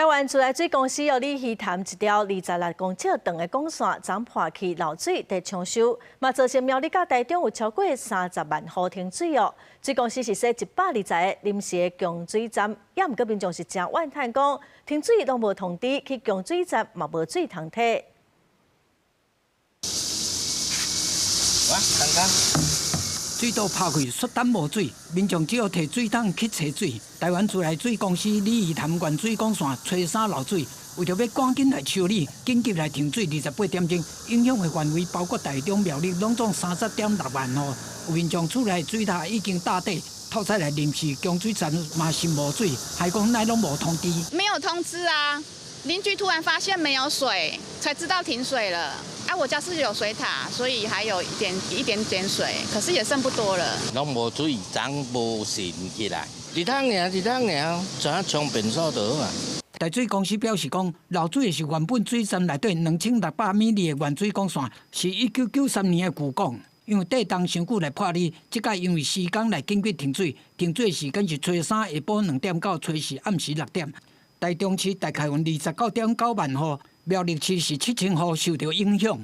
台灣自來水公司佇鯉魚潭一條26公尺長的管線，昨破去漏水，佇搶修，嘛造成苗栗佮台中有超過30萬戶停水哦。水公司是設120個臨時的供水站，也毋過民眾是誠怨嘆講，停水攏無通知，去供水站嘛無水通提。哇，看看。水道拍開，煞等無水，民眾只好提水桶去揣水。台灣自來水公司鯉魚潭原水管線初三漏水，為著欲趕緊來修理，緊急來停水28點鐘，影響的範圍包括台中、苗栗，攏總30.6萬戶。有民眾厝內水塔已經打底，透早來臨時供水站嘛是無水，還講哪攏無通知。沒有通知啊！鄰居突然發現沒有水，才知道停水了。啊，我家是有水塔，所以還有一點一點點水，可是也剩不多了。攏無水，昨無神起來，一桶爾，一桶爾，怎沖便所就好啊。台水公司表示講，漏水的是原本水站內底2600米的原水管線，是1993年的舊管。因為地動傷久來破裂，這擺因為時間來緊急停水，停水時間是初三下晡2點到初四暗時6點。台中市大概有29.9萬戶，苗栗市是7000戶受著影響。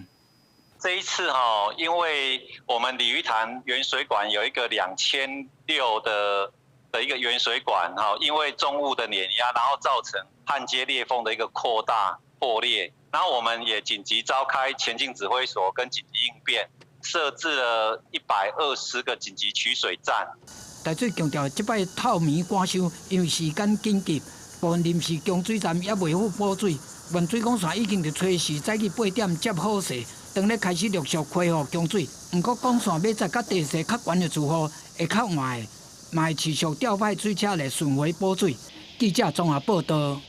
這一次哈，因為我們鯉魚潭原水管有一個2600的一個原水管哈，因為重物的碾壓，然後造成焊接裂縫的一個擴大破裂，然後我們也緊急召開前進指揮所跟緊急應變，設置了120個緊急取水站。台水強調，這擺透暝趕修，因為時間緊急。部分臨時供水站猶未赴補水，原水管線已經佇初四早起8點接好勢，當咧開始陸續恢復供水。毋過管線欲載佮地勢較懸的住戶會較晚的，嘛會持續調派水車來巡迴補水。記者綜合報導。